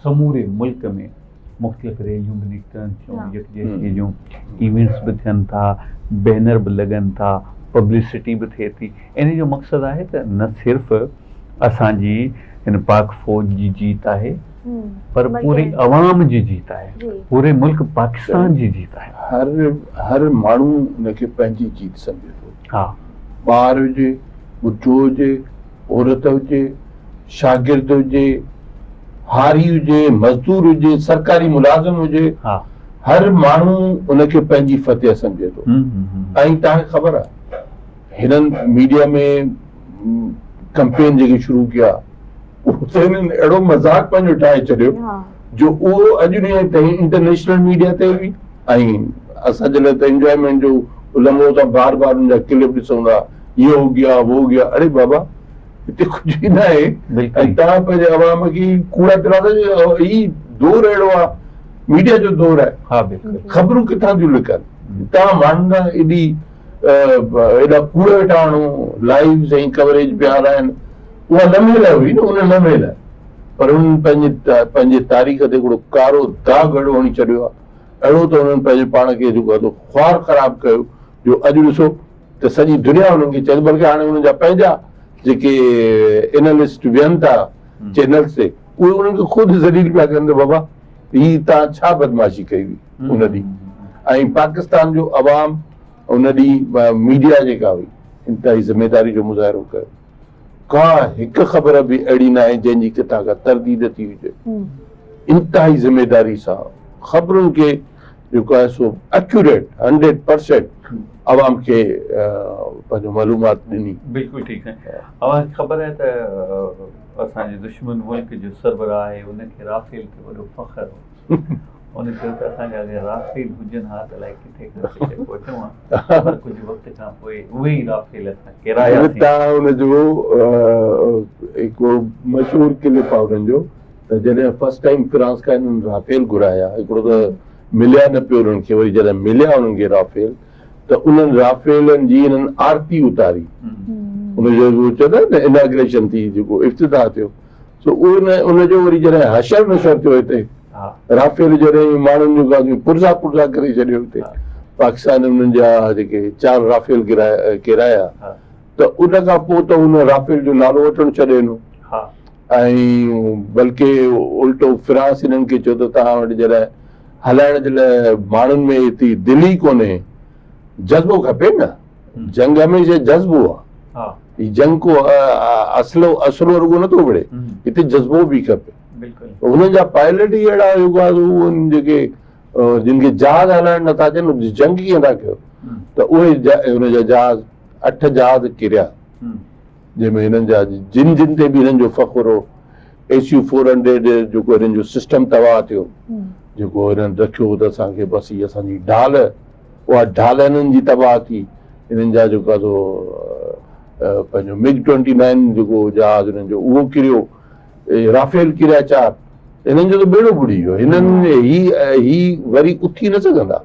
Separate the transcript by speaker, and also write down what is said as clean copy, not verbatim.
Speaker 1: سموري ملڪ ۾ مختلف ريليون به نڪتن ٿيون، يڪجهتي جون ايونٽس به ٿين ٿا، بينر به لڳن ٿا، پبلسٽي به ٿئي ٿي. انهي جو مقصد آهي ته نه صرف اسان جي هن پاڪ فوج جي جيت آهي پر پوري عوام جي جيت آهي، پوري ملڪ پاڪستان جي جيت آهي.
Speaker 2: هر هر ماڻهو ان کي پنهنجي جيت سمجهي ٿو. ها. ٻار هجي، ٻڍو هجي، عورت هجي، شاگرد هجي، هاري هجي، مزدور هجي، سرڪاري ملازم هجي، هر ماڻهو ان کي پنهنجي فتح سمجهي ٿو ۽ توهان کي خبر آهي هنن ميڊيا ۾ ڪمپين جيڪي شروع ڪيا اهو ته هنن اهڙو مذاق پنهنجو ٺاهي ڇڏيو جو اهو اڄ ڏينهن تائين انٽرنيشنل ميڊيا تي به ۽ اسان جي لاء ته انجوائمينٽ جو لمحو ته بار بار ان جا ڪلپ ڏسون ٿا يي هو گيا وو گيا اڙي بابا هتي ڪجهه به ناهي ۽ توهان پنهنجي عوام کي ڪوڙا ترا ٿا هي دور اهڙو آهي ميڊيا جو دور آهي ها بلڪل خبرون ڪٿان ٿيون لڪن توهان ماڻهن کان ايڏي ايڏا ڪوڙ ويٺا آڻو لائيوز ۽ ڪوريج پيا هلائن اها لمحي لاء هئي نه ان لمحي لاء پر انهن پنهنجي پنهنجي تاريخ تي هڪڙو ڪارو داغ اهڙو هڻي ڇڏيو آهي اهڙو ته انهن پنهنجي پاڻ کي جيڪو آهي خوار خراب ڪيو جو اڄ ڏسو ته سڄي دنيا انهن کي چئي بلڪه هاڻي انهن جا پنهنجا جيڪي انالسٽ ويهن ٿا چينلز تي اهي انهن کي خود ذليل پيا ڪن ته بابا هي تان ڇا بدمعاشي ڪئي هئي ان ڏينهن ۽ پاڪستان جو عوام ان ڏينهن ميڊيا جيڪا هئي انتهائي ذميداري جو مظاهرو ڪيو ڪا هڪ خبر به اهڙي ناهي جنهن جي ڪٿان ڪا ترديد ٿي هجي. انتهائي ذميداري سان خبرن کي جيڪو آهي سو اڪيوريٽ هنڊريڊ پرسينٽ عوام کي پنهنجو معلومات ڏني.
Speaker 1: بلڪل ٺيڪ سائين اوهان کي خبر آهي ته اسان جي دشمن ملڪ جو سربراهه آهي ان کي رافيل تي وڏو فخر هو. هن چيو ته اسان جا اگر رافيل هجن ها ته الائي ڪٿي کان ڪٿي پهچون ها پر ڪجهه وقت کان پوء اهي ئي رافيل اسان ڪيراياسين.
Speaker 2: تان ان جو هڪ مشهور ڪلپ آهي انهن جو ته جڏهن فرسٽ ٽائيم فرانس کان انهن رافيل گهرايا هڪڙو ته مليا نه پيو انهن کي وري جڏهن مليا انهن کي رافيل ته انهن رافيلن جي انهن آرتي اتاري ان جو چوندا آهن نه اناگريشن ٿي جيڪو افتتاح ٿيو سو ان ان جو وري جڏهن حشر نشر ٿيو هتي رافيل جڏهن ماڻهن جون گاڏيون پرزا پرزا ڪري ڇڏيو هتي پاڪستان انهن جا جيڪي چار رافيل ڪيرايا ته ان کان پوء ته ان رافيل جو نالو وٺڻ ڇڏي ڏنو ۽ بلڪه الٽو فرانس انهن کي چيو ته توهان وٽ جڏهن هلائڻ جي لاء ماڻهن ۾ ايتري دل ئي ڪونهي جذبو کپي نه جنگ هميشه جذبو آ هي جنگ ڪو اصلو اصلو رڳو نٿو وڙهي هتي جذبو به کپي هنن جا پائلٽ ئي اهڙا هيا جيڪي جن کي جهاز هلائڻ نٿا اچن جنگ ڪيئن ٿا ڪيو ته اهي هن جا جهاز اٺ جهاز ڪريا جنهن ۾ هنن جا جن جن تي به هنن جو فخر هو ايس يو فور هنڊريڊ جيڪو هنن جو سسٽم تباهه ٿيو جيڪو هنن رکيو هو ته اسان کي بس هي اسان جي ڍال اها ڍال هنن جي تباهه ٿي. هنن جا جيڪو آهي سو پنهنجو مگ ٽوئنٽي نائن جيڪو جهاز هنن جو اهو ڪريو، رافيل ڪريا چار، هنن جو ته ٻيڙو ٻڏي ويو. هنن هي هي وري اٿي نه سگهندا.